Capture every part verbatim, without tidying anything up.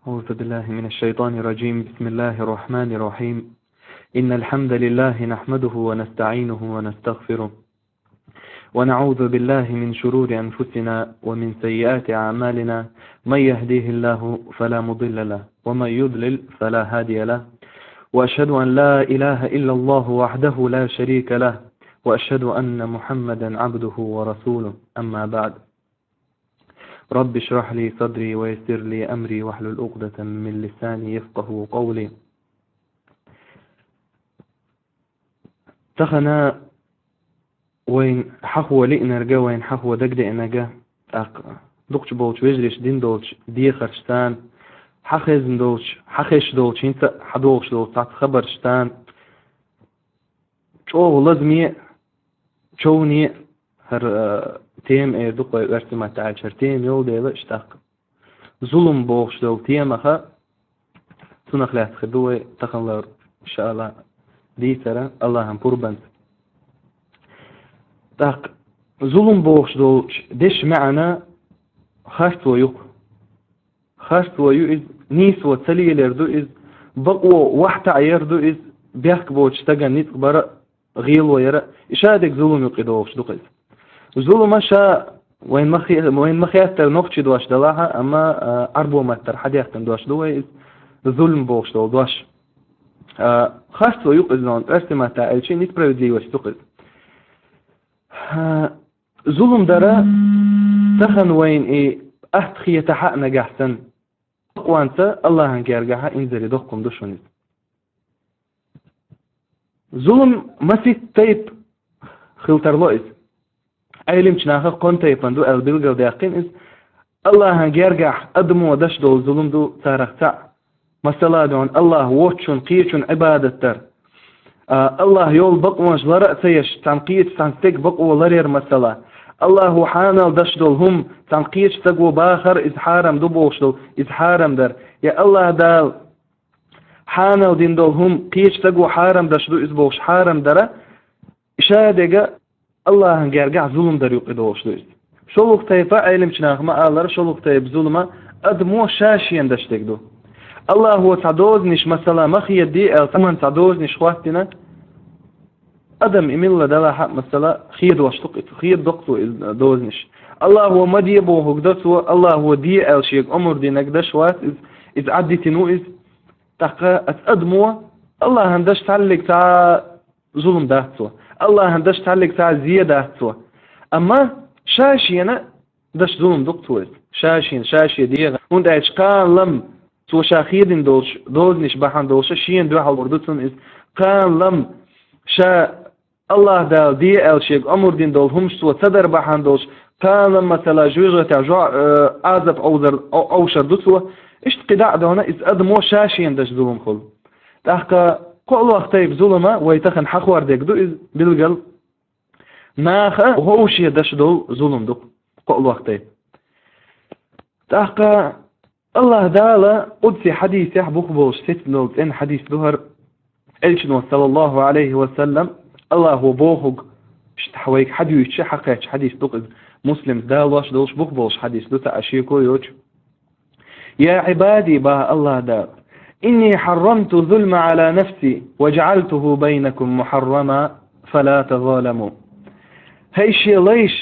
أعوذ بالله من الشيطان الرجيم. بسم الله الرحمن الرحيم. إن الحمد لله نحمده ونستعينه ونستغفره، ونعوذ بالله من شرور أنفسنا ومن سيئات أعمالنا. من يهديه الله فلا مضل له، ومن يضلل فلا هادي له. وأشهد أن لا إله إلا الله وحده لا شريك له، وأشهد أن محمدا عبده ورسوله. أما بعد. رب اشرح لي صدري ويسر لي أمري واحلل عقدة من لساني يفقهوا قولي. Тахана вайн хьахо лиънарга, вайн хьахо дагадеънага, тӀаккха дукхача болча вежарийша дина долча дехаршца, хьахезна долча, хьахезаш долча, хӀинца хьадолхаш долча цхьацца хабаршца, чӀоагӀа лазаме, човне, хӀара, а, тема эр ду-кх вай оьрсийн маттахь аьлча, хӀара тема йолу дела, иштта тӀаккха зулам бохуш долу темаха, цунах лаьцна хир ду вай таханлера, иншааллахӀ, дийцар, АллахӀан пурбанца. ТӀаккха зулам бохуш долчу дешан маьӀна харцо ю-кх. Харцо ю иза, нийсо ца лелар ду иза, бакъо вахьтаӀъяр ду иза, бехк боцу стагана ницкъ бара а, гӀело яра а, и ша дерг зулам юкъа догӀуш ду-кх иза. Зулама ша вайн ма хе-, вайн ма хеттара нохчийн дош далахь а, амма, а, Ӏарбойн маттара хьадаьккхина дош ду вай иза, зулам бохуш долу дош. А, харцо ю-кх иза, оьрсийн маттахь аьлча, несправедливость ю-кх иза. А, зулам дара тахана вайна и атта хетахь а нагахь санна, бакъонца АллахӀан гергахь а инзаре доккха хӀума ду шуна иза. Зулам масийтта тайпа хила тарло иза. Ӏелимчу наха кхо тайпана ду аьлла билгалдаьккхина иза. АллахӀан гергахь адамо деш долу зулам ду царах цхьаъ. Масала, дуьхьал АллахӀ воцчунна, кхечунна Ӏибадат дар. А, АллахӀ йолу бакъонаш лара а ца еш, цхьана кхечу цхьана стеган бакъо ларъяр, масала. АллахӀо хьанал деш долу хӀума цхьана кхечу стага бахар, иза хьарам ду бохуш долу, иза хьарам дар. Я АллахӀ Дала хьанал дина долу хӀума кхечу стага хьарам деш ду иза бохуш хьарам дара, ша дерг АллахӀан гергахь зулам дар юкъа догӀуш ду иза. ШолгӀа тайпа, Ӏелимчу наха ма-аллара, шолгӀа тайпа зулама адамо ша-шена деш дерг ду. АллахӀо цхьа дозанаш, масала, ма хедаде аьлла, цхьаммо цхьа дозанаш хӀоттийна, адам и милла далахь а, масала, хедош ду-кх иза, хедадо-кх цо иза дозанаш. АллахӀо ма де бохург до цо, АллахӀо де аьлла шега омра динарг деш вац иза, иза Ӏаддитина ву иза. ТӀаккха оцу адамо АллахӀан деш цхьаллиг цхьа зулам дац цо. АллахӀан деш цхьаллиг цхьа зе дац цо. Амма ша-шена деш зулам ду-кх цо иза. Ша-шена, ша-шен дегӀан. ХӀунда аьлча кхана лама цо ша хедийна долчу дозанаш бахьана долуш шена дуьхьал лур ду цунна иза. Кхана лама ша АллахӀ Дала де аьлла шега омра дина долу хӀумаш цо ца дар бахьана долуш, кхана лама, масала, жоьжахатехь жо-, э, Ӏазап овзар-, о-, овшар ду цо. Иштта кхидӀа а дона, иза адамо ша-шена деш зулам хуьлу. ТӀаккха кхоалгӀа тайпа зулама вай тахана хьахор дерг ду иза билггал. Наха вовше деш долу зулам ду-кх кхоалгӀа тайпа. ТӀаккха АллахӀ Дала къудси хьадисехь бух болуш сецна долу цӀена хьадис ду хӀара. Элчано, саллаллахӀу Ӏалайхи ва саллам, АллахӀо бохург, иштта вайга хьадуьйцуш, хьакхаьчча хьадис ду-кх иза, Муслима далош долуш бух болуш хьадис ду, цхьа а шеко йоцуш. «Я Ӏибади», — боху АллахӀ Дала, «инни хьаррамту зулма Ӏала нафси ва жаӀалтуху байнакум мухьаррама, фала тазаламу». ХӀай шен лайш,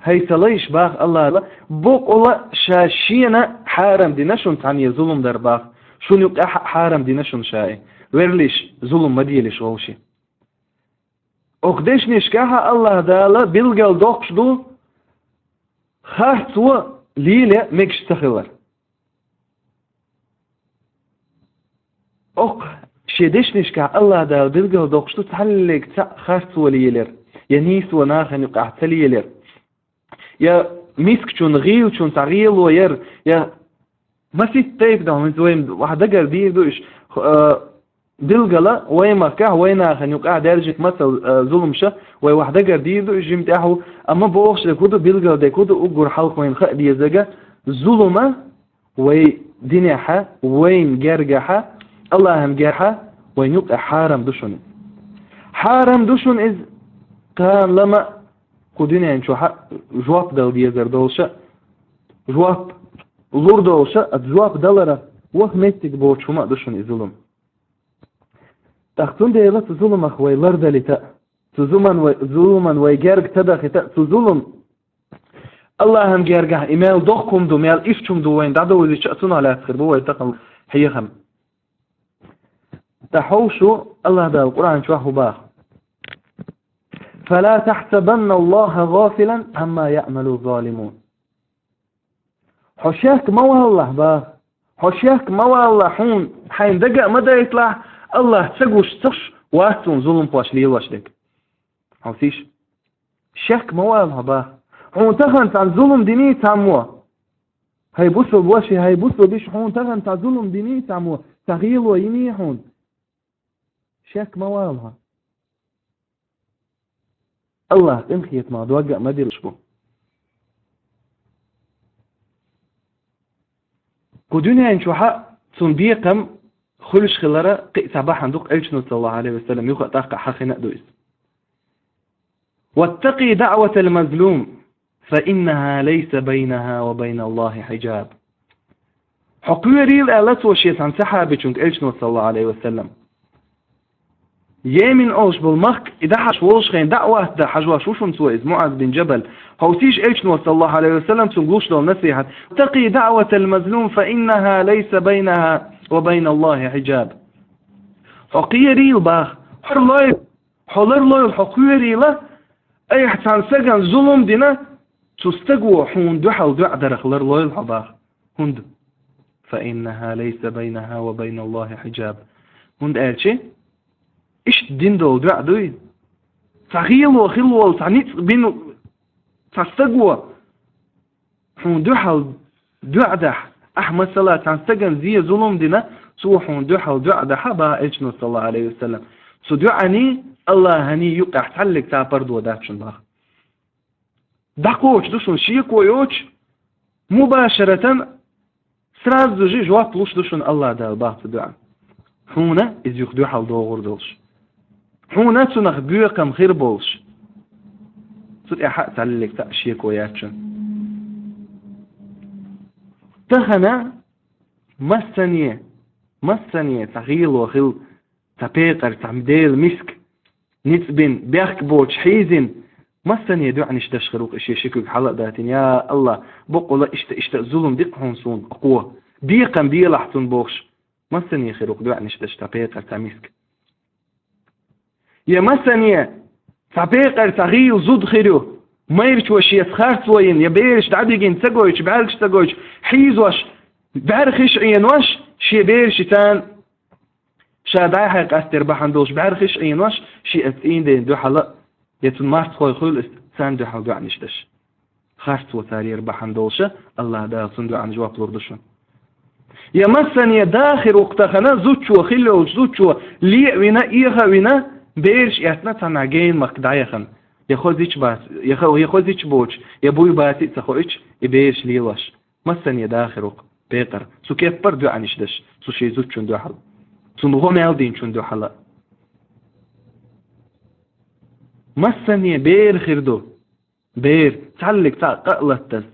хӀай сан лайш, боху АллахӀ Дала, бакъволу ша шена хьарам дина шуна цхьанне зулам дар, боху, шуна юкъахь а хьарам дина шуна ша и. Верлиш, зулам ма делаш вовше. Окху дешнашкахь а АллахӀ Дала билгал доккхуш ду, харцо лело мегаш ца хилар. Окху шен дешнашкахь АллахӀ Дала билгал доккхуш ду цхьаллиг цхьаъ харцо лелар, я нийсо нахана юкъахь ца лелар, я мискачун, гӀийлачун цхьа гӀело яр, я масийтта тайпа дан, хӀинца вайн ваха дагар дийр ду уьш, а, билгала вайн махкахь, вайн нахана юкъахь даьржина масал, а, зуламша, вай ваха дагар дийр ду уьш жимма тӀаьхьа, амма бохуш дерг хӀун ду, билгал дерг хӀун ду, уггар хьалха вайна хаа дезага, зулама вай динехьа, вайн гергахьа, АллахӀан гергахьа вайн юкъа хьарам ду шуна. Хьарам ду шуна иза, кхана лама кху дуьнен чохьа жоп дала дезар долуша, жоп лур долуша, а жоп далара ваха меттиг боцу хӀума а ду шуна и зулам. ТӀаккха цундела цу зуламах вай лардалита а, цу зуман вай, зуламан вай герга ца дахита а, цу зулам Аллахьан гергахь и мел доккха хӀума ду, мел иштта хӀума ду вайна дӀадовзийча а, цунах лаьцна хир бу вай тахана хьехам. ТӀаккха хьовшу, Аллахь Дала Къуръан чохь хӀун боху: «فلا تحسبن الله غافلا عما يعمل الظالمون». Хьо шек ма валалахь, боху. Хьо шек ма валалахь, хьуна хьайна дага а ма дайталахь, Аллахь ца гуш, ца гуш вац хьуна зуламхоша лелош дерг. Хьовсийша? Шек ма вала хьо, боху. Хьуна тахана цхьана зулам диний цхьаммо? ХӀай бусулба ваши, хӀай бусулба йиши, хьуна тахана цхьа зулам диний цхьаммо? Цхьа гӀело йиний хьуна? Шек ма вала хьо. Аллахь къинхетамах дог а ма диллаш бу. Кху дуьнен чохь а цунна бекхам хуьлуш хилара кхин а цхьа бахьана ду-кх, Элчано, саллаллаху Ӏалайхи ва саллам, юха а тӀаккха хьахина а ду иза: «واتق دعوة المظلوم فإنها ليس بينها وبين الله حجاب». Хьо кхоьрийла, аьлла цо шен цхьана сахьабичунга, Элчано, саллаллаху Ӏалайхи ва саллам. Йемен олуш болу махка и дахьаш волуш хен даӀват дан хьажош ву шуна цо иза, МуӀаз бин Джабал. Хьовсийша Элчано, саллаллаху Ӏалайхи ва саллам, цунга луш долу насихьат: «واتق دعوة المظلوم فإنها ليس بينها وبين الله حجاب». Хьо кхоьрийла, боху, хьо ларлойла, хьо ларлойла, хьо кхоьрийла, айхьа цхьана стагана зулам дина, цу стаго хьуна дуьхьал доӀа дарах ларлойла хьо, боху. ХӀунда? «فإنها ليس بينها وبين الله حجاب». ХӀунда аьлча иштта дина долу доӀа дуй? Цхьа гӀело хилла волу, цхьа ницкъ бина цхьа стаго хьуна дуьхьал доӀа дахь, ахьа, масала, цхьана стагана зен, зулам дина, цо хьуна дуьхьал доӀа дахь, боху Элчано, саллаллаху Ӏалайхи ва саллам, цу доӀаний, Аллахьаний юкъахь цхьаьллиг цхьа пардо дац шуна, боху. ДӀакхочуш ду шуна, шеко йоцуш, мубашаратан, сразу же жоп луш ду шуна Аллахь Дала, боху, цу доӀан. Хьуна иза юха дуьхьал догӀур долуш, хьуна цунах бекхам хир болуш. Цу тӀехь а цхьаьллиг цхьа а шеко яц шуна. Тахана массане, массане цхьа гӀело хилла, цхьа пекъар, цхьа Делан миска, ницкъ бина, бехк боцуш хьийзина, массане доӀанаш деш хир ву-кх и, шен ши куьг хьала а датийна: «Я Аллахь, бакъволу иштта, иштта зулам ди-кх хьуна суна кхо, бекхам белахь цунна», – бохуш, массане хир ву-кх доӀанаш деш цхьа пекъар, цхьа миска. Я массане цхьа пекъар, цхьа гӀийла зуда хир ю, майрачо шеца харцо йина, я бераш дӀадигина ца гойтуш, бӀаьргаш ца гойтуш, хьийзош, бӀаьрхиш а Ӏенош, шен бераш царна ша дӀай-хьай къастор бахьана долуш бӀаьрхиш а Ӏенош, шен оцу цӀийнан ден дуьхьал а, я цуьнан мартхой хуьлу иза, царна дуьхьал доӀанаш деш. Харцо царера бахьана долуша, Аллахь Дала цунна доӀанна жоп лур ду шуна. Я массане да хир ву-кх тахана, зудчо, хилла йолчу зудчо ле а вина, эха а вина, бераш эцна цхьанхьа генна махка дӀаяхана, я хоза йича бац-, я хо-, я хоза йича боцуш, я буй баций а ца хоуьйтуш, и бераш лелош. Массане да хир ву-кх пекъар, цу кеппара доӀанаш деш, цу шен зудчун дуьхьал, цунна гӀо мел динчун дуьхьал а. Массане бер хир ду, бер, цхьаьллиг цхьаъ къа а латтаза,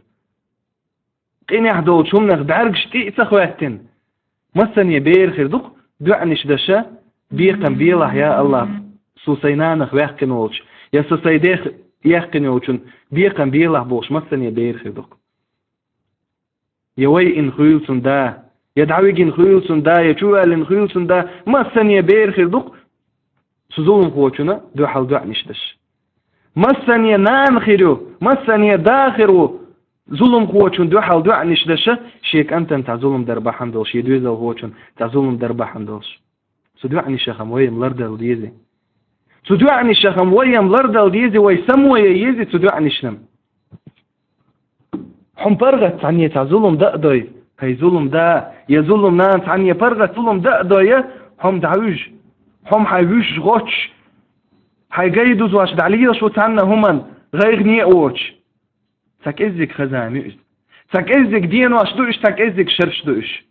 къинехь долчу хӀуманах бӀаьргаш тӀе а ца хӀоьттина, массане бер хир ду-кх доӀанаш деша, бекхам белахь, я Аллахь, со сайн нанах ваьккхина волчу, я со сайн дех яьккхина йолчун бекхам белахь бохуш, массане бер хир ду-кх. Я вайина хуьйла цуьнан да, я дӀавигина хуьйла цуьнан да, я чуваьллина хуьйла цуьнан да, массане бер хир ду-кх цу зуламхочунна дуьхьал доӀанаш деш. Массане нана хир ю, массане да хир ву зуламхочунна дуьхьал доӀанаш деша, шен кӀантана цхьа зулам дар бахьана долуш, шен доьзалхочунна цхьа зулам дар бахьана долуш. Цу доӀанашах-м вай-м лардала деза. Цу доӀанашах-м вай-м лардала деза, вай само ян еза цу доӀанашна-м. Хьо-м паргӀат цхьанне цхьа зулам дан а дой, хӀай зулам да, я зулам нана, цхьанне паргӀат зулам дан а дой, хьо-м дӀавуьжу, хьо-м хьайн вуьшта гӀоттуш, хьайн гай дузош дӀалелаш ву цхьанна хӀуманна, гӀайгӀане а воцуш. Цхьа кӀеззиг хаза ма ю иза. Цхьа кӀеззиг денош ду уьш, цхьа кӀеззиг шарш ду уьш.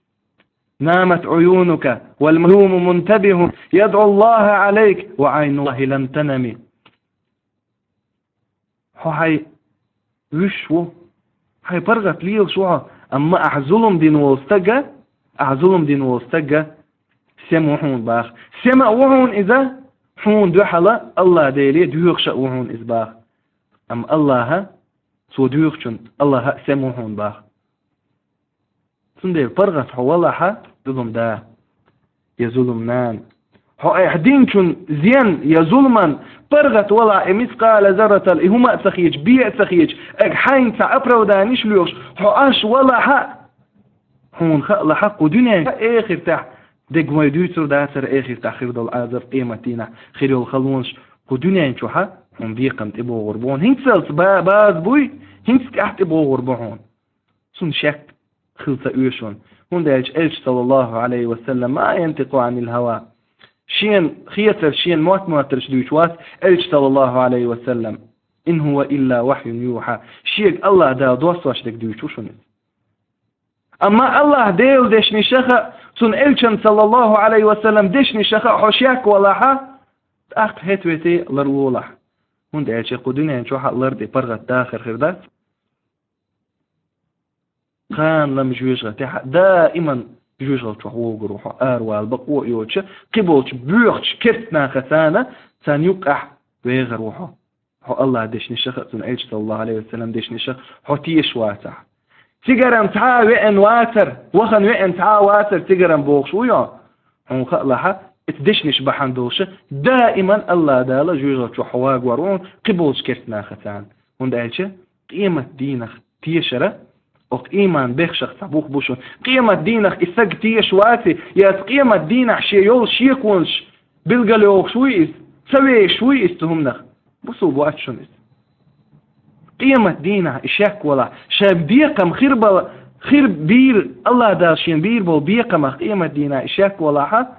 نامت عيونك والمظلوم منتبه يدعو الله عليك وعين الله لم تنم. Хьо хьайн вуьшта ву, хьайн паргӀат лелаш ву хьо, Амма ахь зулам дина волу стага, ахь зулам дина волу стага сема ву хьуна баха. Сема а ву хьуна иза, хьуна дуьхьала Аллах Деле доьхуш а ву хьуна иза баха. Амма Аллаха, цо доьхучун Аллаха а сема ву хьуна баха. Цундела паргӀат хьо валахьа, зулам да я зулам нана. Хьо айхьа динчун зен я зулман паргӀат валахь, и мискъала зарратал, и хӀума а ца хеташ, бе а ца хеташ, ага хьайна цхьа оправданиш лоьхуш, хьо Ӏаш валахьа, хьуна хаалахьа, кху дуьнен эхиртахь, дегвай дуьйцур дацара эхиртахь хир долу Ӏазап, къематдийнахь хир йолу халонаш, кху дуьнен чохьа хьуна бекхам тӀебогӀур бу хьуна. ХӀинццалц ба-, база буй, хӀинца тӀаьхьа тӀебогӀур бу хьуна. Цунна шек хила ца оьшу хьуна. ХӀунда аьлча Элча, саллаллаху Ӏалайхи ва саллам, ма янтикъу Ӏанил хава. Шена хетар, шена мотт-моттарш дуьйцуш вац Элча, саллаллаху Ӏалайхи ва саллам. Ин хӀува илла вахьюн юха. Шега Аллах Дала доссош дерг дуьйцуш ву шуна иза. Амма Аллах Делан дешнашаха, цуьнан Элчан, саллаллаху Ӏалайхи ва саллам, дешнашаха хьо шек валахьа, тӀаккха хӀетте ларлолахь. ХӀунда аьлча кху дуьнен чохьа лар тӀе паргӀат дахар хир дац. Кхана лама жоьжахати тӀехьа даиман жоьжахати чохь вогӀур ву хьо, аравала бакъо а йоцуш, кхиболчу боьхачу керста нахаца, царна юккъехь вегӀар ву хьо. Хьо Аллах дешнашаха а, цуьнан Элча, саллаллаху Ӏалайхи ва саллам, дешнашаха хьо тешаш вацахь. Цигара цхьа а веана вацара, вахана веана цхьа а вацара, цигара бохуш вуй хьо. Хьуна хаалахьа, оцу дешнаш бахьана долуша, даиман Аллах Дала жоьжахати чохь хьо вагор ву хьуна, кхиболчу керста нахаца. ХӀунда аьлча къематдийнах тешара, оха ийман бехшах цхьа бух бу шуна. Къематдийнах и стаг тешаш вацахь, я оцу къематдийнахь шен йолу шеконаш билгалйохуш вуй иза, ца вешаш вуй иза цу хӀуманах, бусулба вац шуна иза. Къематдийнахь и шек валахь, шайн бекхам хир бала, хир бийр, Аллах Дала шена бийр болу бекхамах къематдийнахь и шек валахьа,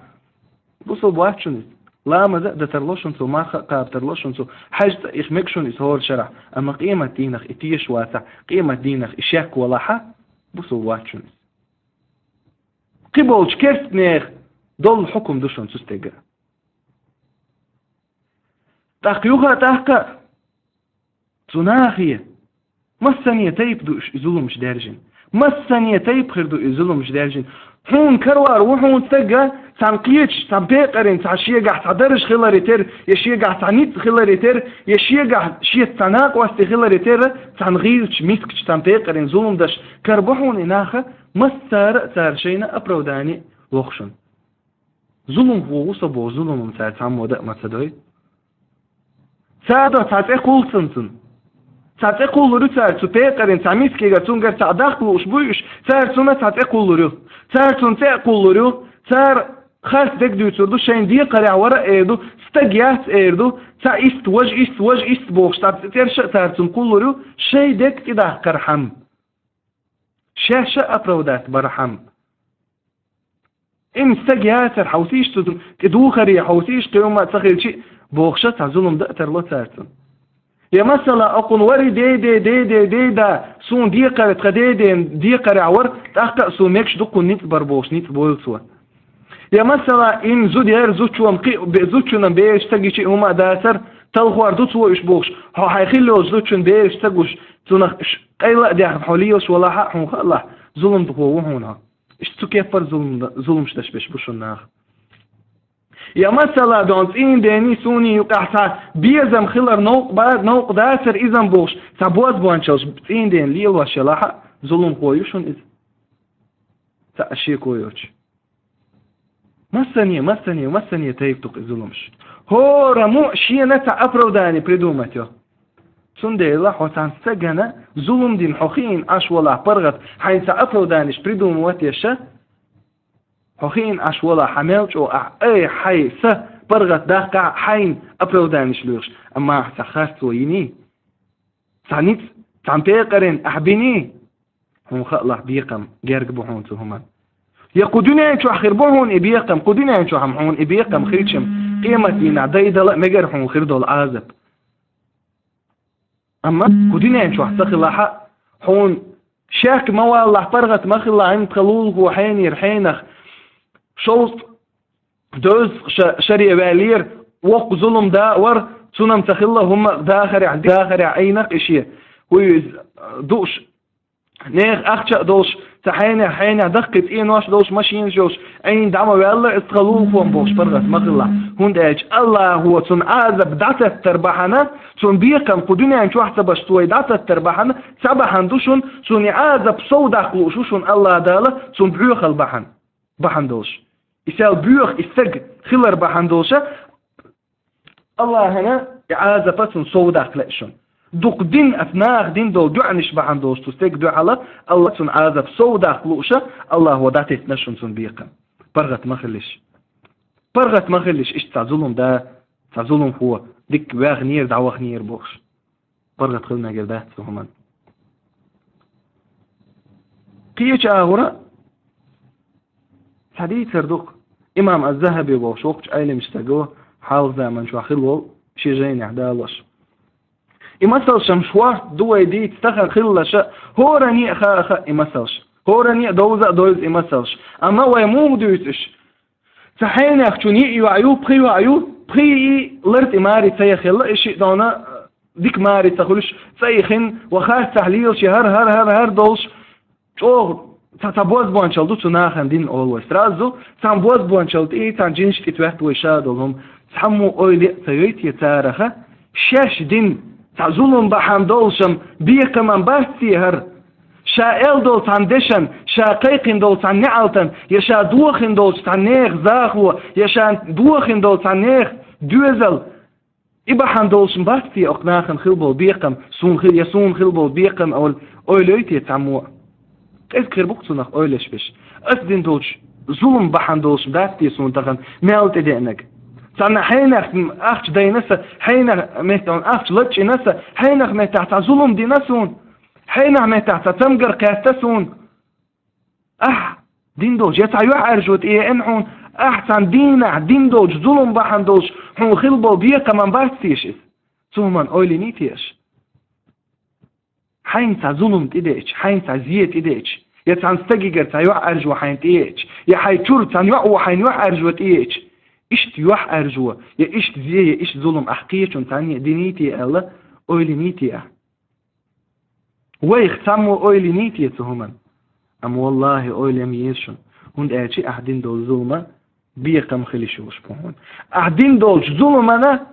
бусулба вац шуна иза. Ламаз а дан тарло шуна цо, марха а кхаба тарло шуна цо, хьаьж цӀа иха мега шуна иза хӀора шарахь, амма къематдийнах и тешаш вацахь, къематдийнах и шек валахьа, бусулба вац шуна иза. Кхиболчу керстанех долу хьукум ду шуна цу стеган. ТӀаккха юха а, тӀаккха а цу нахе массане тайпа ду уьш и зуламаш даьржина. Массане тайпа хир ду и зуламаш даьржина. Хьуна карор ву хьуна стага, цхьана кхечу, цхьана пекъарийн, цхьа шегахь цхьа дарж хиларе терра, я шегахь цхьа ницкъ хиларе терра, я шегахь шеца цхьа накъостий хиларе терра, цхьана гӀийлачу, мискачу, цхьана пекъарийн зулам деш карор бу хьуна и наха, массара а цара шайна оправдание лоху шуна. Зуламхо ву со боху, зуламан цара цхьаммо дан а ма ца дой. Цара до цхьа цӀе кхуллу цунна. Цхьа цӀе кхуллур ю цара цу пекъарийн, цхьа мискигара, цуьнгара цхьа дахка лууш буй уьш, цара цунна цхьа цӀе кхуллур ю. Цара цунна цӀе а кхуллур ю. Цара харц дерг дуьйцур ду, шайна декхарехь вара а эр ду, стаг яц эр ду, цхьа ист, важа ист, важа ист бохуш, цхьа цӀерша а цара цунна кхуллур ю, шайн дерг тӀедаккхархьама. Шаьш а оправдать бархьама. Ин стаг яцара, хьовсийша цу тӀе духаре, хьовсийша кхин хӀума а ца хилчи, бохуша цхьа зулам дан а тарло цара цунна. Я масала, окхунна вари дей-дей, дей-дей, дей-да, суна декхаре, тхан дей-ден декхарехь вара, тӀаккха а суна мегаш ду кхунна ницкъ бар бохуш, ницкъ бойла цо. Я масала, ин зуда яра, зудчунна кхин бе-, зудчунна бераш ца гичи хӀума а дацара, талхор ду цо уьш бохуш, хьо хьайн хилла йолчу зудчунна бераш ца гуш, цунах ш-, къайла а даьхна хьо лелаш валахьа, хьуна хаалахь, зуламхо ву хьуна хьо. Иштта цу кеппара зулам-, зуламаш деш берш бу шуна наха. Я масала, дон цӀийндений, суний юкъахь цхьа безам хилар новкъа ба-, новкъа дацара иза-м бохуш, цхьа бозбуанчаллаш цӀийндена лелош ялахьа, зуламхо ю шуна иза. Цхьа а шеко йоцуш. Массане, массане, массане тайпа ду-кх и зуламаш. ХӀораммо шена цхьа оправдание придумать йо. Цундела хьо цхьана стагана зулам дина хьо хиъна Ӏаш валахь паргӀат, хьайна цхьа оправданиш придумать еш, хьо хиъна Ӏаш валахь, хьан мел чӀогӀа ахь, ай, хьай, са паргӀат даккхахь, хьайна оправданиш лоьхуш, амма ахь цхьа харцо йиний, цхьа ницкъ, цхьана пекъарина ахь биний, хьуна хаалахь, бекхам герга бу хьуна цу хӀуманна. Я кху дуьнен чохь хир бу хьуна и бекхам, кху дуьнен чохь-м хьуна и бекхам хилча-м, къематдийнахь дайдала а мегар хьуна хир долу Ӏазап. Амма кху дуьнен чохь ца хилахьа, хьуна шек ма валлахь, паргӀат ма хилла, хьуна тхан лулахо хьенера хьенах шовзткъа дезткъа ша-, шаре ваьллера, воккха зулам да а вара, цунна-м ца хилла хӀумма а дахарехь, дахарехь Ӏийна-кх и шен. ХӀуй иза, дууш Нехан ахча а долуш, цхьа хьенех, хьенех даккхий цӀенош а долуш, машинаш а йолуш, Ӏийна дӀа ма ваьлла, иза тхан лулахо-м бохуш паргӀат ма хилла. ХӀунда аьлча Аллахо цунна Ӏазап дӀататтар бахьана, цунна бекхам кху дуьнен чохь ца беш цо и дӀататтар бахьана, цхьа бахьана ду шуна, цунна и Ӏазап сов даккха лууш ву шуна Аллах Дала, цунна бӀоьхалла бахьана, бахьана долуш. И сел боьха, и стаг хилар бахьана долуша, Аллахьана и Ӏазапа цунна сов даккха лаьа шуна. Дукха дин, аса наха дин долу дуьӀанаш бахьана долуш цу стеган дуьхьала, Аллах цунна Ӏазап сов даккха лууша, Аллахо дӀатеттина шуна цунна бекхам. ПаргӀат ма хилиш. ПаргӀат ма хилиш, иштта цхьа зулам да, цхьа зуламхо, дика ваьхнера, дӀавахнера бохуш. ПаргӀат хила мегар дац цу хӀуманна. Кхечу агӀора цхьа дийцар ду-кх, имам аз-Захаби бохуш вокхучу Ӏелимчу стага хьалха заманчохь хилла волу, шен жайнехь далош. И масалшам шорта ду вай дийца тахана хиллаша, хӀоранне а хаа а хаьа и масалш. ХӀоранне а довза а довза и масалш. Амма вай муха дуьйцу уьш? Цхьа хьенехчун йиъ йоӀ ю, пхи йоӀ ю, пхи йиъ лар тӀе маре ца яхъелла, и шиъ дона дика маре ца хуьлуш, цӀа ихина, ва харцахь лелаш я хӀара, хӀара, хӀара, хӀара долуш, чӀогӀа цхьа, цхьа бозбуанчалла ду цу нахана дин олу вай. Сразу цхьана бозбуанчалла тӀе, цхьана жинаш тӀе тоьтту вай ша долу хӀума. Цхьаммо ойла а ца йой те цараха, шаьш дин, цхьа зулам бахьана долушам бекхаман бац те хӀара? Ша аьлла долу цхьана дешан, ша кхайкхина долу цхьана неӀалтан, я ша дохийна долчу цхьана нехан захо, я ша дохийна долу цхьана нехан доьзал, и бахьана долуш бац те окху нахана хила болу бекхам, суна хила, я суна хила болу бекхам, ойла, ойла йой те цхьаммо а? КӀезиг хир бу-кх цунах ойлаш беш. Ас дина долчу зулам бахьана долуш дац те суна тахана мел тӀедеанарг? Цхьана хьенех ахча дайна сан, хьенех меттехь ахча лачкъийна сан, хьенех меттехь цхьа зулам дина суна, хьенех меттехь цхьа цамгар кхетта суна. Ахь дина долчу я цхьа юьхьӀаьржо тӀееана хьуна, ахь цхьана дийнахь дина долчу зулам бахьана долуш хьуна хила болу бекхаман бац теша иза? Цу хӀуманна ойла йиний те аша? Хьайна цхьа зулам тӀедеъча, хьайна цхьа зе тӀедеъча, я цхьана стагигара цхьа юьхьӀаьржо хьайна тӀееъча, я хьайн чуьра цхьана йоӀо хьайна юьхьӀаьржо тӀееъча, иштта юьхьӀаьржо, я иштта зе, я иштта зулам ахь кхечунна цхьанне а диний те аьлла, ойла йиний те ахь? Вайх цхьаммо ойла йиний те цу хӀуманна? Амма валлахӀи, ойла ян еза шуна, хӀунда аьлча ахь дина долу зулама бекхам хила йиш йолуш бу хьуна. Ахь дина долчу зуламана,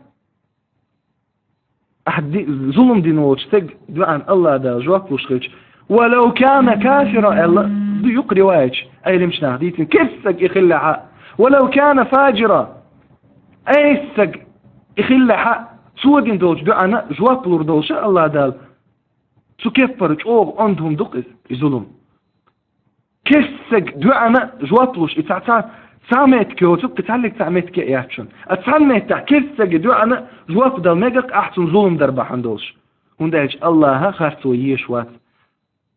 ахь ди-, зулам дина волчу стеган доӀана Аллах Дала жоп луш хилча, «ولو كان كافرا», аьлла, ду юкъа риваяташ, Ӏелимчу наха дийцина, кестаг и хиллехь а, «ولو كان فاجرا», айсаг и хиллехь а, цо дина долчу доӀана жоп лур долуша Аллах Дала, цу кеппара чӀогӀа онда хӀума ду-кх иза, и зулам. Кестаг доӀана жоп луш, и цхьа, цхьа, цхьа меттиг йоцург, кхин цхьаьллиг цхьа меттиг а яц шуна. А цхьана меттехь кестаге доӀана жоп дала мегар-кх ахь цунна зулам дар бахьана долуш. ХӀунда аьлча Аллаха харцо езаш вац.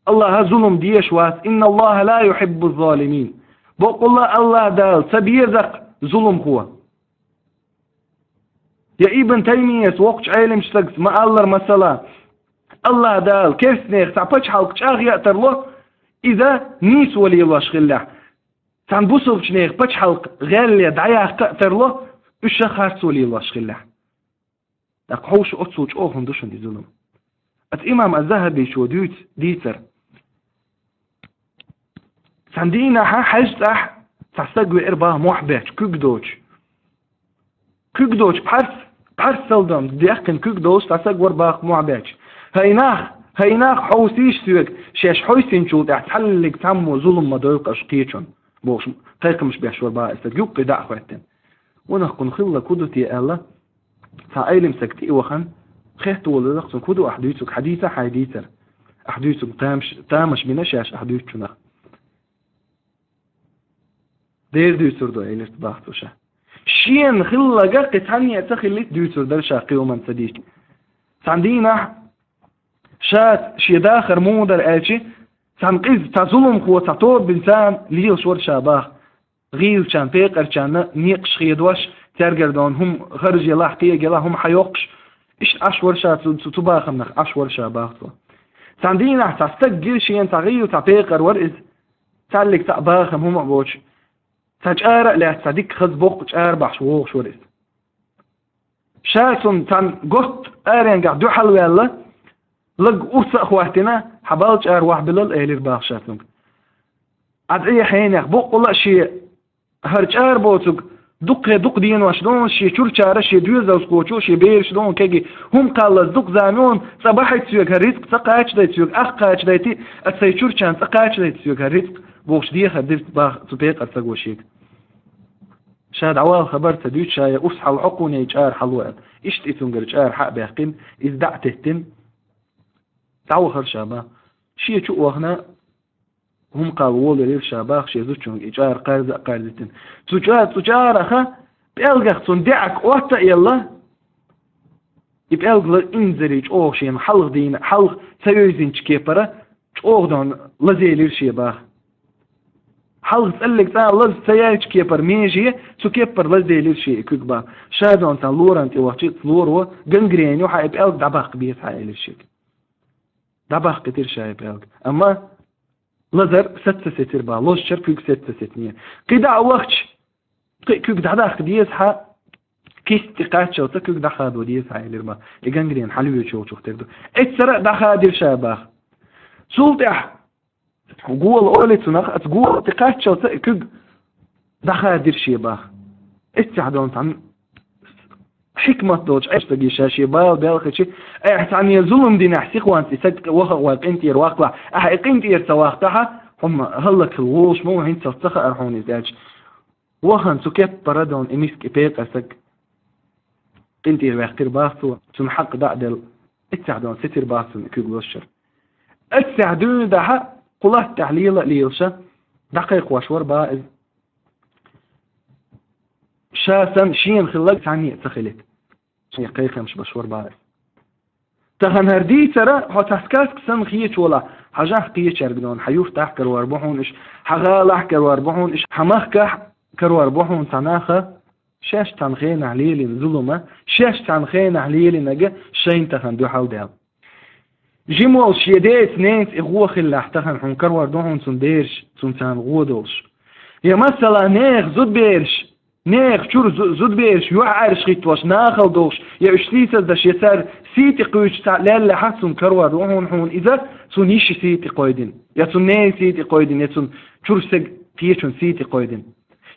Аллаха зулам дезаш вац. «إن الله لا يحب الظالمين». Баккъалла Аллах Дала ца беза-кх зуламхо. Я Ибн Таймияс вокхучу Ӏелимчу стагас ма-аллара, масала, Аллах Дала керстанех цхьа пачхьалкх чӀагӀъян а тарло, иза нийсо лелош хиллехь. Цхьана бусулбачу нехан пачхьалкх гӀелле дӀаяккха а тарло, уьш харцо лелош хиллехь. ТӀаккха хьовша, оццул чӀогӀа хӀума ду шуна и зулам. Аса имам аз-Захабичо дуьйцу дийцар. Цхьана дийнахьа хьаьжцӀахь цхьа стаг веара баха мохь бетташ, куьг доцуш. Куьг доцуш пхьарс, пхьарс салдам даьккхина куьг долуш цхьа стаг вара баха мохь бетташ. «ХӀай нах, хӀай нах, хьовсийша соьга, шаьш хьовсийначул тӀаьхьа цхьаллиг цхьаммо зулам ма дойла-кх аша кхечунна», бохуш, кхайкхамаш беш вара баха и стаг, юккъе дӀа а хӀоьттина. Ванах, кхунна хилла ку ду те аьлла, цхьа Ӏелим стаг тӀе а вахана, хетта волавелла-кх цунна: «Ку ду ахь дуьйцург, хьан дийца хьайн дийцар? Ахь дуьйцург тамаш, тамаш бина шаьш ахь дуьйцучунах?» «Дера дуьйцур ду», — элира баха цо ша. Шена хилларг кхин цхьанне а ца хиллийта дуьйцур дара ша кхин хӀуманна ца дийцча. Цхьана дийнахь ша шен дахар муха дара аьлча, цхьана къиза, цхьа зуламхо, цхьа тоба бина царна лелаш вара ша баха. ГӀийлачарна, пекъарчарна некъаш хедош, цаьргара дона хӀума харж елахь, кхега елахь, хӀума хьайоккхуш, иштта Ӏаш вара ша цу, цу, цу бахамнах, Ӏаш вара ша баха цо. Цхьана дийнахь цхьа стаг гира шена, цхьа гӀийла, цхьа пекъар вара иза, цхьаллиг цхьаъ бахам хӀума а боцуш, цхьа чӀара а лаьцна, цхьа дика хаза боккха чӀара бахьаш вогӀуш вара иза. Ша цунна цхьана готта аренгахь дуьхьалваьлла, лаг урс а хӀоттийна, хьа балла чӀара вахь билал, элира баха ша цунга. Ӏа дӀа хьенех боккъала а шен хӀара чӀара боцург дуккхе дукха денош дон шен чура чара, шен доьзалхочо, шен бераш дон кеги хӀума кхаллаза дукха зама йон, цӀа бахьийта соьга хӀара рицкъ, цӀа кхачадайта соьга, ах кхачадайта, а цай чура чарна цӀа кхачадайта соьга хӀара рицкъ, бохуш дехар дира баха цу пекъарсаго шега. Ша дӀавала хабар ца дуьйцу, ша я урс хьал хьокхуне чӀара хьало аьлла. Иштта и цунгара чӀара хьа а баьккхина, иза дӀа а теттина, дӀавахара ша баха. Шен чу а вахана, хӀума кхалла волавелира ша баха шен зудчунга и чӀара кхарза а кхарзийтина. Цу чӀа-, цу чӀараха пӀелгах цунна даьӀахк отта а елла, и пӀелг ла инзаре чӀогӀа шена хьалха дийна, хьалха ца йовзинчу кепара чӀогӀа дон лазелира шен баха. Хьалха цӀаллиг цӀа лаза ца яьлчу кепара меже, цу кепара лазделира шен и куьг баха. Ша дон цхьана лоран тӀе вахча, цу лоро гангрена ю хьан, и пӀелг дӀабаккха беза хьан, элира шега. ДӀабаккхийтира ша и пӀелг. Амма лазар саца ца сецира баха, лозучара куьг саца ца сецнера. КхидӀа а вахча, кхин а куьг дӀадаккха деза хьан, кист тӀе кхаччалца куьг дӀахадо деза хьан, элира баха. И гангрена хьалавоьдуш йолчух тера ду. Эццара а дӀахадира ша баха. Цул тӀаьхьа гола олу цунах, оцу гола тӀе кхаччалца и куьг дӀахадира шен баха. Эццехь дон цхьана хьикмат долчу Ӏештаге ша шен бала белхачи, айхьа цхьаьна зулам динехь сихонца и саг ваха а гӀой къинтӀера ваккхалахь, ахьа и къинтӀера ца ваккхахьа, хӀума хӀаллакьхила волуш ма ву, хӀинццалц ца хаьара хьуна иза аьлча. Вахана цу кеппара дон и миска, и пекъарсаг къинтӀера ваьккхира баха цо, цунна хьакъ дӀа а делла, эццехь дон сецира баха цунна и куьг лозучара. Эццехь дуьйна дахьа кху латта тӀехь лела а лелаша, дӀакхайкхош вара баха иза. Ша санна шена хилларг цхьанне а ца хилийта. Шен кхайкхамаш беш вара баха иза. Тахана хӀара дийцара, хьо цхьа сказка санна хеташ волахь, хьажахь кхечаьрга дон, хьан юьртахь карор бу хьуна уьш, хьан гӀалахь карор бу хьуна уьш, хьан махкахь карор бу хьуна цхьа наха, шаьш цхьана хенахь лелийна зулама, шаьш цхьана хенахь лелийнарг шайна тахана дуьхьал даьлла. Жима волуш я деца, ненаца и гӀо хиллехь, тахана хьуна карор ду хьуна цуьнан бераш, цуьнан царна гӀо долуш. Я, масала, нехан зудабераш, нехан чуьра зу-, зудабераш юьхьӀаьржа хӀиттош, нахала долуш, я уьш сийсаздеш, я цара сий тӀе кхуьйсуш цхьаъ леллехьа, цуьнан карор ду хьуна, хьуна иза цуьнан йишин сий тӀе кхойдина, я цуьнан нехан сий тӀе кхойдина, я цуьнан чуьра стеган кхечун сий тӀе кхойдина.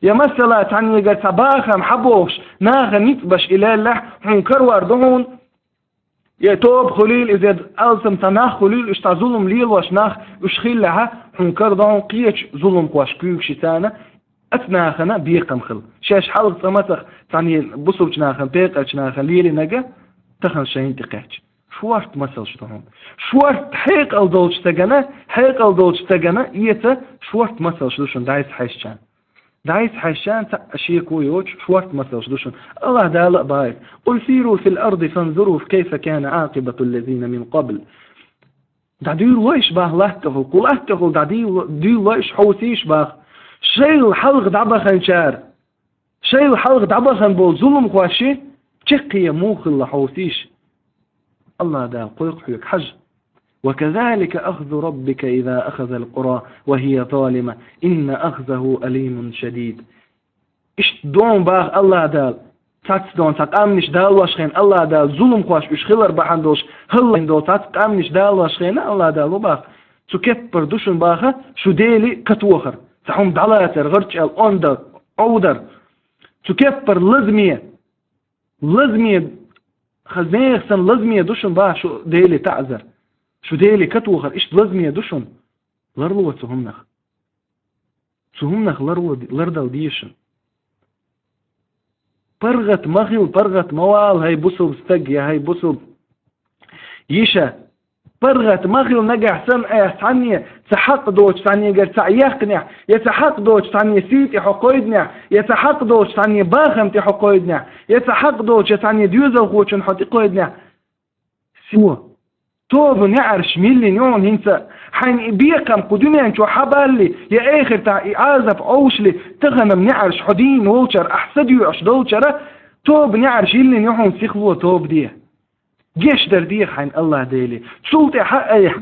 Я, масала, цхьаннегара цхьа бахам хьабохуш, наха ницкъ беш и леллехь, хьуна карор ду хьуна, я тоба хуьлийла иза, я алсам цхьа нах хуьлийла, уьш цхьа зулам лелош нах уьш хиллехьа, хьуна карор ду хьуна кхечу зуламхошка куьйгаш царна, оцу нахана бекхам хила. Шаьш хьалха цкъа мацах цхьана бусулбачу нахана, пекъарчу нахана лелийнарг тахана шайна тӀе кхаьчча. Шорта масалш ду хьуна. Шорта хьекъал долчу стагана, хьекъал долчу стагана эца шорта масалш ду шуна дӀасахьаьжча. ДӀасахьаьжча цхьа а шеко йоцуш шорта масалш ду шуна. АллахӀ Дала а боху: «قل سيروا في الأرض فانظروا كيف كان عاقبة الذين من قبل». ДӀадуьйлалойша боху латтахула, кху латтахула дӀадуьйлалойша, хьовсийша боху. Шайла хьалха дӀабаханчара, шайла хьалха дӀабахана болу зуламхошший чаккхе муха хилла хьовсийша. АллахӀ Дала кхойкху хьоьга, хьажа. «وكذلك أخذ ربك إذا أخذ القرى وهي ظالمة إن أخذه أليم شديد». Иштта дон боху АллахӀ Дала. Цхьацца дон цхьа къаьмнаш далош хенахь, АллахӀ Дала зуламхош уьш хилар бахьана долуш, хӀаллакдина долу цхьацца къаьмнаш далош хенахь, АллахӀ Дала ма боху. Цу кеппара ду шуна боху шу Деле катохар. Цхьа хӀума дӀалацар, гӀарчӀел, ондар, Ӏовдар. Цу кеппара лазаме, лазаме, хаза нехан санна лазаме ду шуна боху шу Деле таӀзар. Шу Деле катохар, иштта лазаме ду шуна. Ларло цу хӀуманах. Цу хӀуманах ларло-, лардала деза шуна. ПаргӀат ма хила, паргӀат ма вала, хӀай бусалба стаг, я хӀай бусалба йиша. ПаргӀат ма хила нагахь санна айхьа цхьанне цхьа хьакъ доцуш цхьаннегара цхьаъ яьккхинехь, я цхьа хьакъ доцуш цхьанне сий тӀе хьо кхойдинехь, я цхьа хьакъ доцуш цхьанне бахам тӀе хьо кхойдинехь, я цхьа хьакъ доцуш я цхьанне доьзалхочун хьо тӀекхойдинехь. Сиво. Тоба неӀарш миллина ю хьуна хӀинца. Хьайна и бекхам кху дуьнен чохь хьабалли, я эхартахь и Ӏазап Ӏовшале, тахана-м неӀарш хьо дийна волчара, ахь са доьӀуш долчара, тоба неӀарш йиллина ю хьуна, сихло тоба де. Гечдар деха хьайна АллахӀ Деле. Цул тӀаьхьа айхьа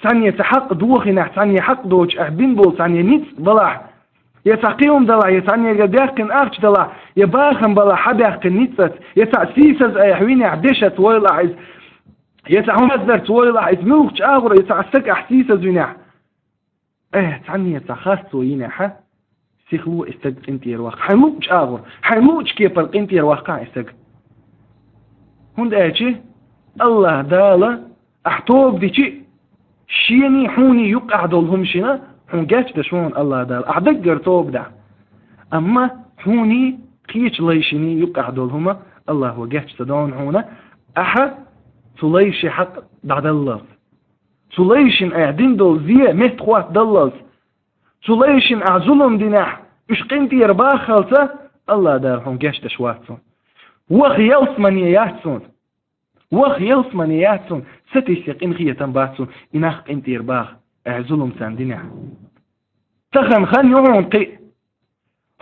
цхьанне цхьа хьакъ дохийнехь, цхьанне хьакъ доцуш ахь бина болу цхьанне ницкъ балахь, я цхьа кхин хӀума далахь, я цхьаннегара баьккхина ахча далахь, я бахам балахь хьабаьккхина ницкъаца, я цхьаъ сийсаз айхьа винехь, дешаца войла ахь иза. Я цхьа хӀума ас дар ца войлахь, иза муьлхача агӀор, я цхьа стаг ахь сийсазвинехь, э, цхьанне цхьа харцо йинехь, сихло и стаг къинтӀера ваккха. Хьайн луъуча агӀор, хьайн луъуча кепара къинтӀера ваккха и стаг. ХӀунда аьлча АллахӀ Дала ахь тоба дичи, шений хьуний юккъехь долу хӀума шина хьуна гечдеш ву хьуна АллахӀ Дала, ахь даггара тоба дахь. Амма хьуний кхечу лайшиний юккъехь долу хӀума АллахӀа геч ца до хьуна, ахьа цу лайши хьакъ дӀадаллалц. Цу лайшин ахь дина долу зе меттахӀоттадаллалц. Цу лайшин ахь зулам динехь, уьш къинтӀера баххалца, АллахӀ Дала хьуна гечдеш вац хьуна. Ваха ялсамане яц хьуна. Ваха ялсамане яц хьуна, сатийссе къинхетам бац хьуна, и нах къинтӀера баха, ахь зулам царна динехь. Тахана хан ю хьуна кхин.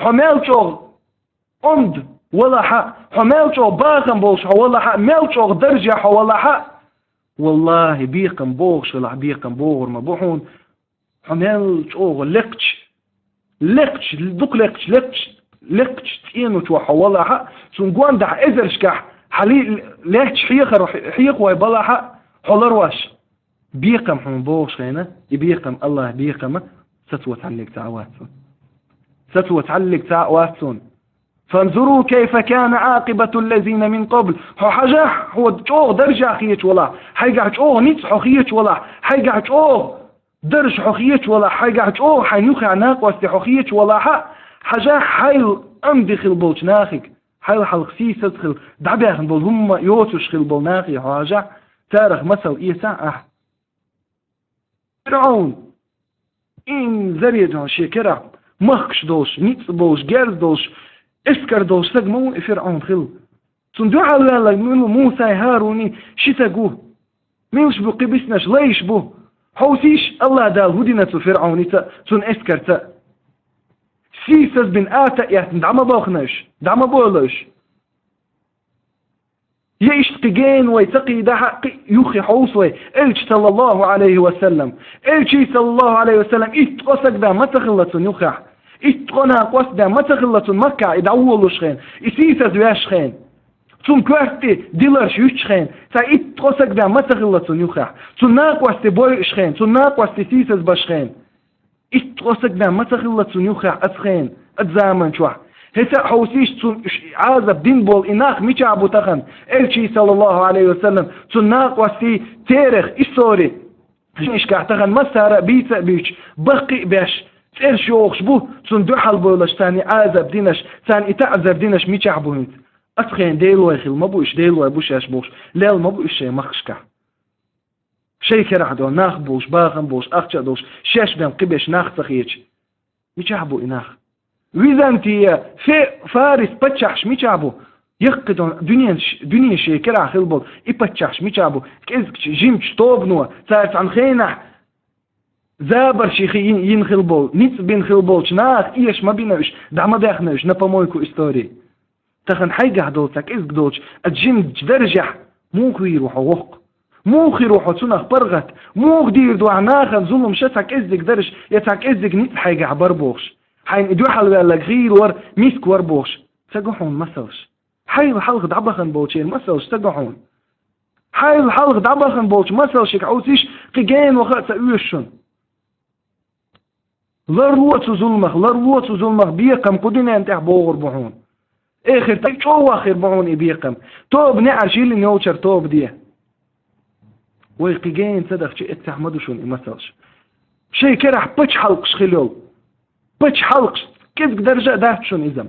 Хьо мел чӀогӀа онда валахь а, хьо мел чӀогӀа бахам болуш хьо валахь а, мел чӀогӀа даржехь хьо валахь а, валлахӀи, бекхам богӀуш хилахь, бекхам богӀур ма бу хьуна, хьо мел чӀогӀа лекхачу, лекхачу, дукха лекхачу, лекхачу, лекхачу цӀено чохь хьо валахь а, цунна гондахь эзаршкахь хьан ли-, лаьтташ хьехар, хьехой балахь а, хьо ларвеш. Бекхам хьуна богӀуш хенахь, и бекхам АллахӀан бекхам сацо цхьаьнниг цхьа а вац хьуна. Сацо цхьаьнниг цхьа а вац хьуна. فانظروا كيف كان عاقبة الذين من قبل. Хьо хьажахь, хьо чӀогӀа даржехь хеташ валахь, хьайгахь чӀогӀа ницкъ хьо хеташ валахь, хьайгахь чӀогӀа дарж хьо хеташ валахь, хьайгахь чӀогӀа хьайн юххехь накъостий хьо хеташ валахь а, хьажахь, хьайл онда хилла болчу нахе, хьайл хьалха сийсаз хилла, дӀабаьхна болу хӀумма йоцуш хилла болу нахе хьо хьажахь, царах масал эцахь ахь. ФирӀаун, и зарезон шен керахь махкаш долуш, ницкъ болуш, герз долуш, эскар долуш стаг ма ву и ФирӀаун хилла. Цунна дуьхьал ваьлларг мила ву? Мусай, ХӀаруний ши стаг ву. Милаш бу кхин биснарш? Лайш бу. Хьовсийша, АллахӀ Дала хӀун дина цу ФирӀауница, цунна эскарца. Сийсаз бина, ата а эцна, дӀа ма бахана уьш, дӀа ма бойла уьш. Я иштта кхин гена вай ца кхийдахь а, кхин юххе хьовса вай, Элча, саллаллаху Ӏалайхи ва саллам. Элчий, саллаллаху Ӏалайхи ва саллам, итт ткъа стаг бен ма ца хилла цунна юххехь. Итт ткъа накъост бен ма ца хилла цунна Маккахь и дӀаволуш хенахь, и сийсаз веш хенахь. Цунна коьрта тӀе диларш юьтуш хенахь, цхьа итт ткъа стаг бен ма ца хилла цунна юххехь. Цунна накъостий бойуш хенахь, цунна накъостий сийсаз беш хенахь. Итт ткъа стаг бен ма ца хилла цунна юххехь оцу хенахь, оцу заман чохь. ХӀета а хьовсийша, цунна уьш Ӏазап дина болу и нах мичахь бу тахана? Элчий, саллаллаху Ӏалайхи ва саллам, цунна накъостий, церах истори, жимчкахь тахана массара а бийца а буьйцуш, баккхий а беш, цӀераш йохуш бу, цунна дуьхьал бойлаш, царна и Ӏазап динарш, царна и таӀзар динарш мичахь бу хӀинца? Оцу хенахь делой хилла ма бу уьш, делой бу шаьш бохуш, лелла ма бу уьш шайн махкашкахь. Шайн керахь долу нах болуш, бахам болуш, ахча а долуш, шаьш бен кхин беш нах ца хеташ. Мичахь бу и нах? Византия, Фе-, Фарис паччахьаш мичахь бу? Яккхий долу дуьнен ш-, дуьне шен керахь хилла болу и паччахьаш мичахь бу? КӀезигчу жимачу тобано, цара цхьана хенахь забарш хи-, йин-, йина хилла болу, ницкъ бина хилла болчу наха эша ма бина уьш, дӀа ма баьхна уьш на помойку истории. Тахана хьайгахь долу цхьа кӀезиг долчу оцу жимачу даржехь муха вийр ву хьо воккха? Муха хир ву хьо цунах паргӀат? Муха дийр ду ахь нахана зулам, ша цхьа кӀезиг дарж я цхьа кӀезиг ницкъ хьайгахь бар бохуш? Хьайна и дуьхьал ваьлларг хийра вара, миска вара бохуш. Ца го хьуна масалш? Хьайла хьалха дӀабахана болчеран масалш ца го хьуна? Хьайла хьалха дӀабахана болчу масалшка хьовсийша, кхин гена ваха а ца оьшу шуна. Ларло цу зуламах, ларло цу зуламах, бекхам кху дуьнен тӀехь богӀур бу хьуна. Эхартахь чӀогӀа хир бу хьуна и бекхам. Тоба неӀарш йиллина йолчара тоба де. Вай кхин гена ца дахча, эццехь ма ду шуна и масалш. Шайн керахь пачхьалкхаш хила йолу. Пачхьалкхаш, кӀезиг даржа а дац шуна иза.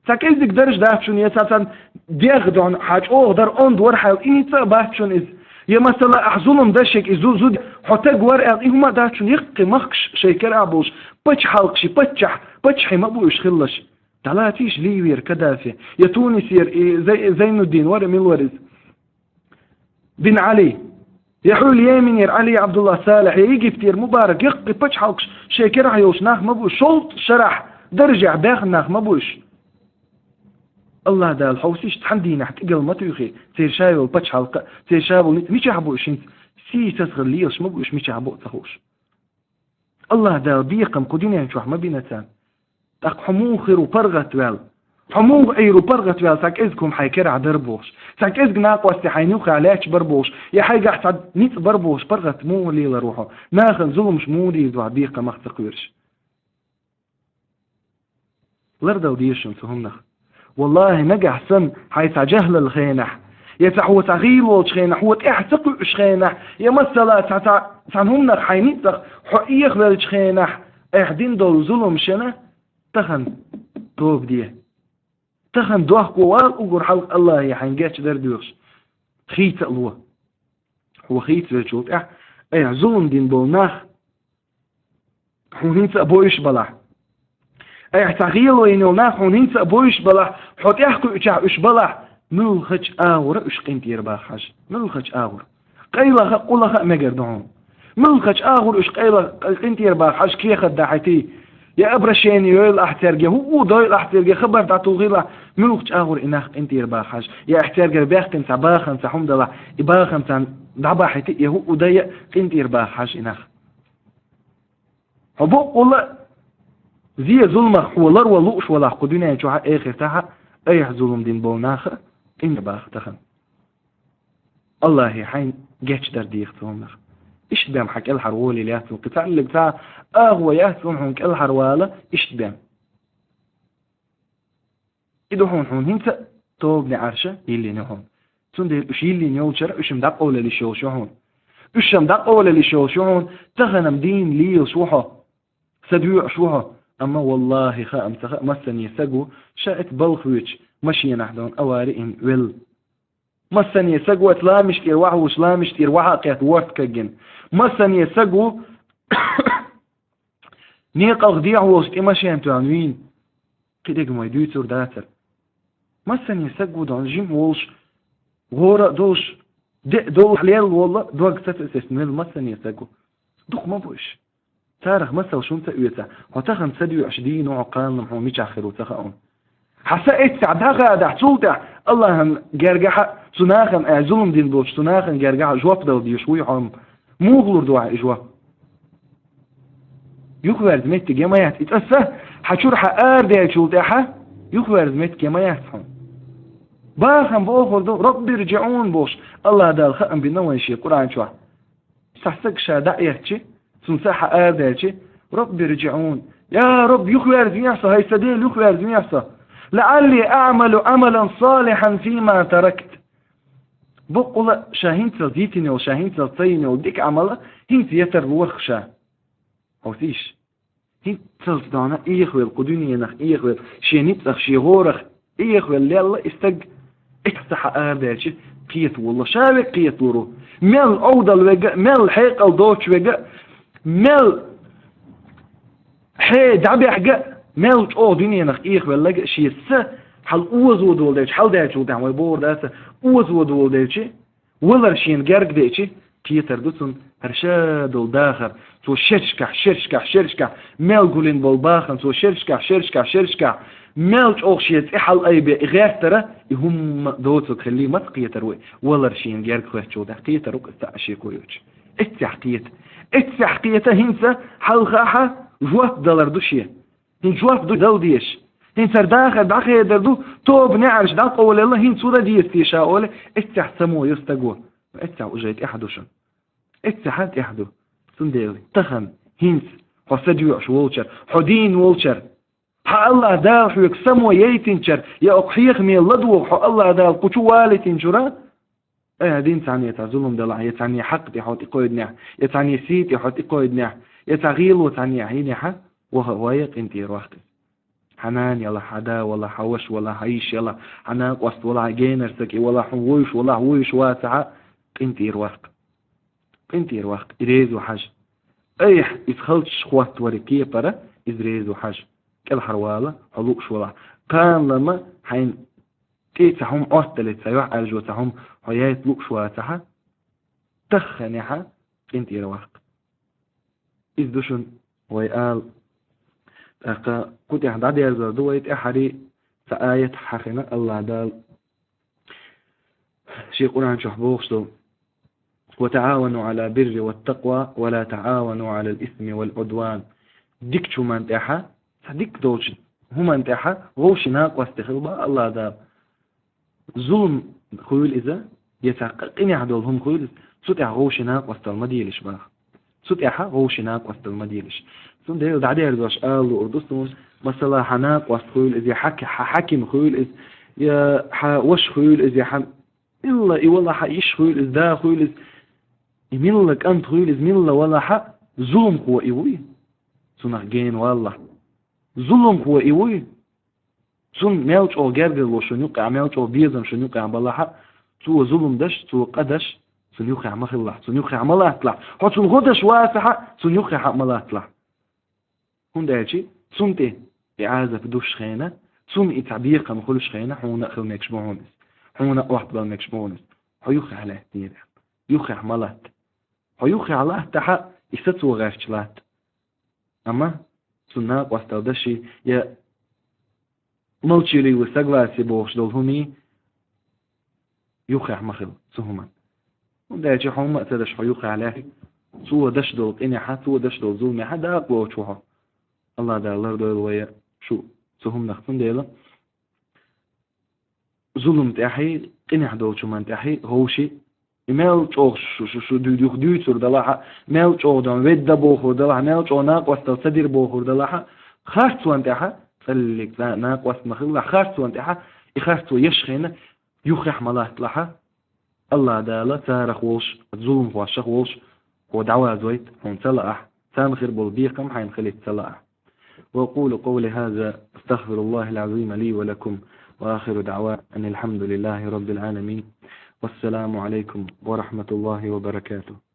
Цхьа кӀезиг дарж дац шуна, я цхьа царна дегӀ дона, хьан чӀогӀа дар онда вара хьайл, и ницкъ а бац шуна иза. Я, масала, ахь зулам дашиг и зу-, зуда, хьо таг вара аьлла, и хӀума а дац шуна, яккхий махкаш шайн керахь болуш, пачхьалкхаш и паччахь, паччахьий ма бу уьш хиллаш. ДӀалацийша Ливера Каддафи, я Тунисера и Зай-, Зайнуддин вара, мила вара иза? Бин Ӏали, я хьуьлла Йеменера Ӏали Ӏабдулла Салахь, я Египтера Мубарак, яккхий пачхьалкхаш шайн керахь йолуш нах ма бу уьш, шовзткъа шарахь даржехь баьхна нах ма бу уьш. АллахӀ Дала хьовсийша цхьана дийнахь тӀигала ма туьйхи, церан ша йолу пачхьалкх а, церан ша болу ницкъ мичахь бу уьш хӀинца? СийсазгӀа лелаш ма бу уьш мичахь бу а ца хууш. АллахӀ Дала бекхам кху дуьнен чохь ма бина царна. ТӀаккха хьо муха хир ву паргӀатваьлла? Хьо муха Ӏийр ву паргӀатваьлла, цхьа кӀезига хӀума хьай кара бар бохуш, цхьа кӀезига накъостий хьайна юххехь лаьтташ бар бохуш, я хьайгахь цхьа ницкъ бар бохуш, паргӀат муха лелар ву хьо? Нахана зуламаш муха дийр ду хьо, бекхамах ца кхоьруш? Лардала деза шуна цу хӀуманах. Валлахьи, нагахь санна хьай цхьа жахӀлал хенахь, я цхьа хьо цхьа гӀийла волчу хенахь, хьо тӀаьхьа ца кхуьуш хенахь, я масала цхьа, цхьа, цхьана хӀуманах хьайн ницкъах хьо эхавеллачу хенахь, айхьа дина долу зуламашна тахана тоба де. Тахана дохко вала уггар хьалха Аллахье хьайн гечдар доьхуш. Хийца а ло. Хьо хийца веллачул тӀаьхьа, айхьа зулам дина болу нах хьуна хӀинца а бовзуш балахь. Айхьа цхьа гӀело йина йолу нах хьуна хӀинца а бовзуш балахь, хьо тӀаьхьакхуьучехь уьш балахь, муьлххачу агӀора уьш къинтӀера баха хьажа. Муьлххачу агӀора. Къайлаха а, къулаха а мегар ду хьуна. Муьлххачу агӀора уьш къайла-, къинтӀера баха хьажа, кехат дахьийтий, я обращение йойла ахь цаьрга, я хӀуъу дойла ахь цаьрга, хабар дӀатухийла ахь, муьлххачу агӀора и нах къинтӀера баха хьажа. Я ахь цаьргара баьхкина цхьа бахам, цхьа хӀума далахь, и бахам царна дӀабахьийти, я хӀуъу дай а къинтӀера баха хьажа и нах. Хьо боккъала а зе-зуламах хьо ларван лууш валахь кху дуьнен чохь а, эхартахь а, айхьа зулам дина болу нах а къинтӀера баха тахана. Аллахье хьайн гечдар деха цу хӀуманах. Иштта бен хьан кӀелхьарволийла яц хьуна, кхин цхьаъ а, цхьа агӀо яц хьуна хьуна кӀелхьарвала, иштта бен. И ду хьуна, хьуна хӀинца а тобанан Ӏарша йиллина ю хьуна. Цундела уьш йиллина йолчара уьш-м дӀакъовлалуш йолуш ю хьуна. Уьш-м дӀакъовлалуш йолуш ю хьуна, тахана-м дийна лелаш ву хьо, са доьӀуш ву хьо. Амма, валлахьи, хаа-м ца хаьа, массане саг ву, ша эца балха воьдуш, машенахь дона авари йина велла. Массане саг ву, эца ламаш тӀера вахьа волуш, ламаш тӀера вахьа а кхетта, ворта кагйина. Массане саг ву, некъалх дехьа волуш, тӀе машен тоьхна вийна, кхидерг ма дуьйцур дацара. Массане саг ву, дона жима волуш, гӀора а долуш, де а долуш, лелла волла, дог ца тесна велла массане саг ву. Дукха ма бу уьш. Царах масал шуна ца оьцу, хьо тахана са доьӀуш дийна ву хьо, кхана-м хьуна мичахь хир ву ца хаьа хьуна. Хьан са эццехь дӀахадахь, цул тӀаьхьа Аллахьан гергахь а, цу нахана, э, зулам дина болчу цу нахана гергахь а жоп дала дезаш вуй хьо-м? Муха лур ду ахь и жоп? Юхаверза меттиг я ма яц и цӀа са, хьан чуьра хьан арадаьллачул тӀаьхьа юхаверза меттиг я ма яц хьуна? Бахам бохур ду, «Робби рджиӀун» бохуш, Аллахь Дала хаам бина вайн шен Къуръан чохь. Цхьа саг ша дӀа а эцчи, цунна са хьан арадаьлчи, «Робби рджиӀун». Я Робби, юхаверзавехьа со, хӀай сан Дела, юхаверзавехьа со. «ЛаӀалли аӀмалу Ӏамалан салихьан фима таракт». Боккъала а ша хӀинцалц йитина йолу, ша хӀинцалц ца йина йолу дика Ӏамал а хӀинца ятар лорах ша. Хьовсийша. ХӀинццалц дона эхавелла, кху дуьненах эхавелла, шен ницкъах, шен гӀорах эхавелла лелла и стаг, эццахь хьан арадаьлчи кхета волло. Ша верг кхета лур ву. Мел Ӏовдал верг а, мел хьекъал доцуш верг а, мел хье дӀабаьхьа а, мел чӀогӀа дуьненах эхавелларг а шен са хьал озо долу делчи, хьал даьлчул тӀаьхьа вай бохур дац, озо долу делчи, валар шена герга деачи, кхетар ду цунна хӀара ша долу дахар. Цо шерашкахь, шерашкахь, шерашкахь, мел гулдина болу бахам, цо шерашкахь, шерашкахь, шерашкахь, мел чӀогӀа шен цӀе хьалаайбе и гӀертара, и хӀумма доцург хиллий маца кхетар ву и? Валар шена герга хоьттучул тӀаьхьа кхетар ву-кх иза цхьа а шеко йоцуш. Эццехь кхета. Эццехь кхета хӀинца хьалха хьан жоп далар ду шен. ХӀинца жоп ду дала дезаш. ХӀинца хӀара дахар дӀахедар ду, тоба неӀарш дӀакъовлаелла, хӀинца хӀун дан деза те ша олий, эццехь само йо стаго. Эццехь уже тӀаьхьа ду шуна. Эццехь а тӀаьхьа ду. Цундела тахана, хӀинца, хьо са доьӀуш волчара, хьо дийна волчара, хьан Аллахь Дала хьоьга само яйтинчара, я окху хьехаме ладогӀа хьо Аллахь Дала кху чу валийтинчура, Ай, хьан дина цхьанне цхьа зулам далахь, я цхьанне хьакъ тӀе хьо тӀекхойдинехь, я цхьанне сий тӀе хьо тӀекхойдинехь, я цхьа гӀело цхьанне хьийнехь, ваха а вай, къинтӀера ваккха иза. Хьан нана ялахь, хьан да валахь, хьан ваша валахь, хьан йиша ялахь, хьан накъост валахь, хьан генара саг и валахь, хьуна вуьйш валахь, вуьйш вацахь а, къинтӀера ваккха. КъинтӀера ваккха, и реза ву хьажа. Айхьа иза хазачу хӀоттаваран кепара иза реза ву хьажа. КӀелхьарвала, хьо лууш валахь. Кхана-м хьайна тӀе цхьа хӀума Ӏоттале, цхьа юьхьӀаьржо, цхьа хӀума хьо яйта лууш вацахь а, тахханехь а къинтӀера ваккха. Иза ду шуна вай ала. ТӀаккха кху тӀехь дӀадерзор ду вай тӀаьххьара цхьа аят хьахийна Аллахь Дала. Шен Къуръан чохь бохуш ду: «Ва таӀавану Ӏалал бирри ват такъва, ва ла таӀавану Ӏалал исми вал Ӏудван». Дикачу хӀуманна тӀехь, цхьа дика долчу хӀуман тӀехьа гӀовши накъостий хилба Аллах Дала. Зулум хуйла иза, я цхьа къинехь долу хӀума хуйла иза, цу тӀехь гӀовши накъостал ма делаш баха. Цу тӀехьа гӀовши накъостал ма делаш. Цундела дӀадерзош ала луур ду суна, масала, хьан накъост хуйла иза, я хьа, хьа хьаким хуйла иза, я хьан ваша хуйла иза, я хьан милла и валахьа, йиш хуйла иза, да хуйла иза, и милла кӀант хуйла иза, милла валахьа, зулумхо и вуй. Цунах гена валлахь. Зулумхо и вуй. Цунна мел чӀогӀа гергарло шуна юкъехь, мел чӀогӀа безам шуна юкъехь балахьа, цо зулум даш, цо къа даш, цунна юххехь ма хилалахь, цунна юххехь ма латталахь. Хьо цунна гӀо даш вацахьа, цунна юххехь а ма латталахь. ХӀунда аьлча цунна тӀе и Ӏазап душ хена, цунна и цхьа бекхам хуьлуш хена, хьуна а хила мегаш бу хьуна иза. Хьуна а охьатбала мегаш бу хьуна иза. Хьо юххехь лаьттинера. Юххехь ма латта. Хьо юххехь латтахьа, и са цо гӀерташ латта. Амма цунна накъостал даши, я молчаливое согласие бохуш долу хӀумий юххехь ма хила цу хӀуман. ХӀунда аьлча хьо хӀумма а ца даш, хьо юххехь лаьтта, цо даш долу къинехьа, цо даш долу зуламехьа дакъа лоцуш ву хьо. Аллах Дала лардойла вай шу цу хӀуманах. Цундела зулум тӀехьий, къинехь долчу хӀуман тӀехьий гӀовши, и мел чӀогӀа шу, шу, шу дуй-, дуй-, дуьйцур далахьа, мел чӀогӀа дон ведда бохур далахьа, мел чӀогӀа накъостал ца дир бохур далахьа, харцонан тӀехьа, цӀаллиг на-, накъост ма хилалахь, харцонан тӀехьа, и харцо еш хена, юххехь ма латталахьа, Аллах Дала царах волуш, зулумхошах волуш, хьо дӀавазойта, хьуна ца лаахь, царна хир болу бекхам хьайна хилийта ца лаахь. وأقول قولي هذا، أستغفر الله العظيم لي ولكم، وآخر دعوانا أن الحمد لله رب العالمين. والسلام عليكم ورحمة الله وبركاته.